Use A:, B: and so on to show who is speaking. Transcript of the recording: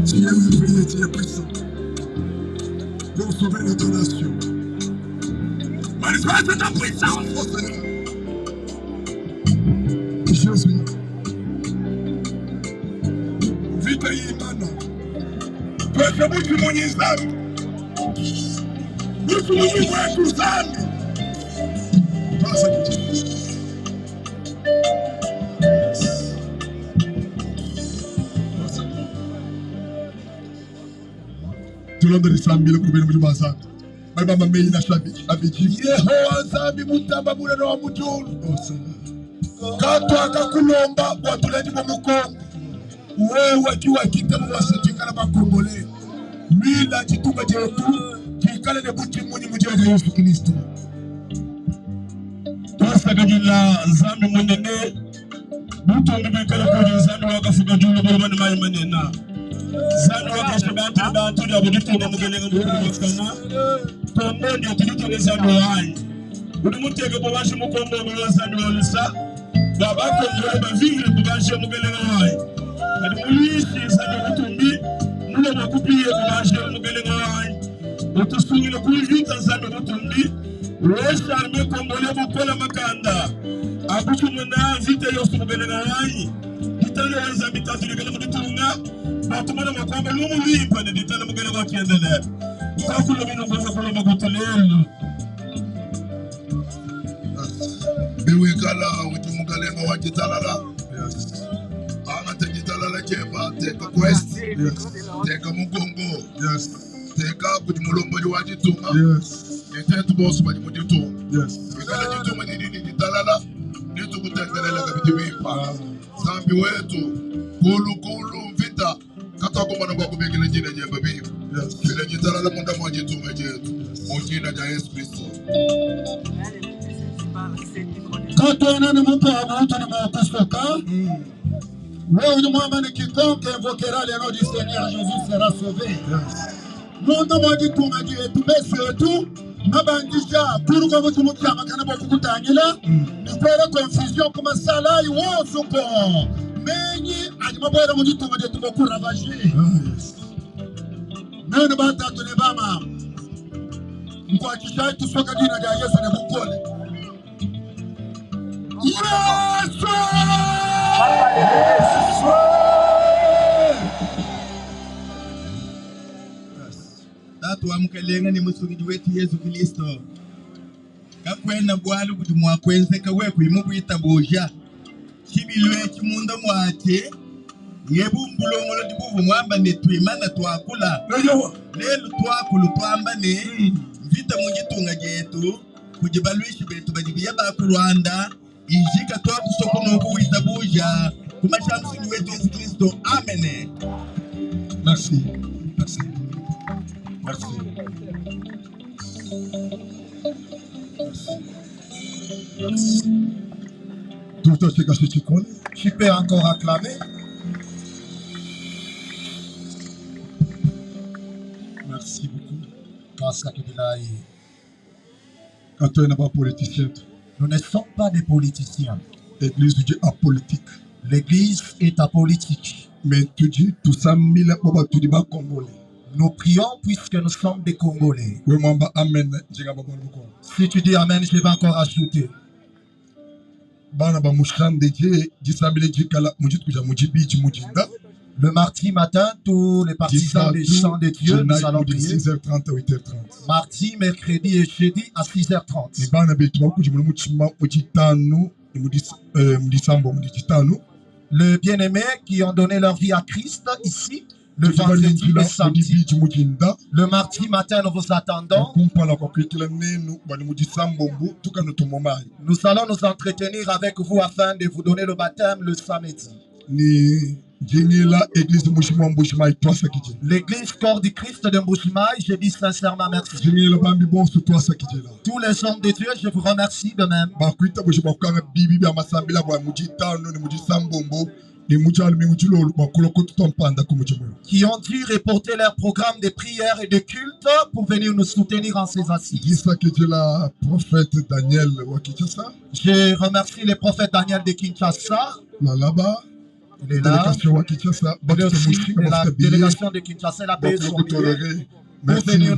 A: Tu es merveilleux, tu es puissant pour sauver notre nation. Manifeste ta puissance, oh Seigneur. Jésus. Vita y'Imana. Twese bukimunyi Nzambi. Bukimunyi bwetu Nzambi. Twasa Tulonde lisambile kuli bena mudimu wa Nzambi. Bali bamba meyi nasha abidi.
B: Yehowa Nzambi mutamba munene wa mudiulu.
A: Oh Seigneur.
B: Katwakakulomba bua tuledibue mu Kongo. Wewe ki wakitaba bua se tuikale ba-Congolais. Luila ditunga dietu dikale ne butshimunyi mu dina dia Yesu Kilisto.
C: Tuasakidila Nzambi munene, butumbi buikale kudi Nzambi wakafuka diulu buloba ne mayi manene. Nzambi wakesha bantu ne bantu diabo ditunga Mukelenge mukulu wakana Kongo ndietu ditunga Nzambi wanyi udi muteke bubanji mu Kongo wewe Nzambi wa lusa bua bakongole bavivre bubanji Mukelenge wanyi kadi muluishi Nzambi wa butumbi mulue bua kupiye bubanji Mukelenge wanyi utusungile ku mvita Nzambi wa butumbi wesha arme kongole bukola makanda akutshimuna mvita yonso Mukelenge wanyi ditala wa Nzambi tatu dikale mu ditunga batumona mua kuamba lumu luimpe ne ditala Mukelenge wa kiendelele kakula bino kuanza kulomba kutu lelu
B: Biwikala udi mukalenga wa ditalala, angata ditalala dieba, teka ku est, teka mu Congo, teka kudi mulombodi wa ditunga, ne tetu bonso badi mu ditunga. Bikala ditunga didi ne ditalala, ditukutendelela kabidi bimpe. Nzambi wetu, kulu kulu mvita katuakumana bua kubikila dina diebe bimpe. Fila ditalala munda mua ditunga dietu mu dina dia Yesu Kristo.
D: Katuena ne mukuabu utudi mua kusoka. Wewe udi muamba ne quiconque invoquera le nom du Seigneur Jésus sera sauvé. Munda mua ditunga dietu mesu etu mabandisha kulu kwa mutu mutshiamakana bua kukutangila ne kuela confusion ku masalayi wonso nko menyi adi mabuela mu ditunga dietu bua kuravager. Nuenu batatu ne bamamu, nkuatshishayi tusoka dina dia Yesu ne bukole. Yesu!
E: Tatu wa Mukelenge ne Musungidi wetu Yesu Kilisto, kakuena bualu budi mua kuenzeka wewe kuyi mubuitabuja. Tshibilu etshi munda muatshi ngebu mbulongolodi buvua muamba ne tuimana tuakula. Lelu tuakulu tuamba ne mvita mu ditunga dietu kudi baluishi betu badi biya ba ku Rwanda ijika tuakusoko nunku witabuja ku mashi a Musungidi wetu Yesu Kilisto. Amene.
A: Merci. Merci. Merci. Merci. Tout à fait,
D: Tu peux encore acclamer.
A: Merci beaucoup.
D: Tuasakidilayi.
A: Katuena ba politicien.
D: Nous ne sommes pas des politiciens.
A: L'église udi apolitique.
D: L'église est apolitique.
A: Mais tudi tusambila bua tudi ba congolais.
D: Nous prions puisque nous sommes des Congolais.
A: Wewe mwamba amen njinga ba bualu bukuabu.
D: Si tu dis amen, je vais encore ajouter.
A: Bana ba mu champ de Dieu disambila dikala mu dituku dia mu dibidi mu dinda.
D: Le mardi matin, tous les partisans des champs de Dieu, nous allons prier.
A: 6h30 à 8h30.
D: Mardi, mercredi et jeudi à 6h30.
A: Ne bana betu bakudimuna mutshima mu ditanu ne mu mu disambo mu ditanu.
D: Les bien-aimés qui ont donné leur vie à Christ ici, le vendredi, le samedi, le mardi matin, nous vous attendons.
A: Kumpala kua kuikila nenu bua ne mu disambombo tukanutumomayi.
D: Nous allons nous entretenir avec vous afin de vous donner le baptême le samedi.
A: Ne njingila église mujima wa Mbujimayi tuasakidila.
D: L'église Corps du Christ de Mbujimayi, je dis sincèrement merci.
A: Njingila bambi bonso tuasakidila.
D: Tous les hommes de Dieu, je vous remercie de même.
A: Bakuitabuja bua kukanga bibi bia masambila bua mu ditanu ne mu disambombo. Ne mu Dia lumingu dilolo bua kulua kututua mpanda ku mudimu eu.
D: Qui ont dû reporter leur programme de prière et de culte pour venir nous soutenir en ces assises.
A: Disakidila prophète Daniel wa Kinshasa.
D: Je remercie le prophète Daniel de Kinshasa.
A: Lalaba.
D: Il est là.
A: Délégation wa Kinshasa
D: Il est
A: batutua
D: aussi
A: mushinga
D: de la
A: bafuta billet
D: délégation de Kinshasa, il a
A: bua
D: payé
A: kulua
D: son billet
A: kutolerer.
D: pour venir
A: Merci.
D: nous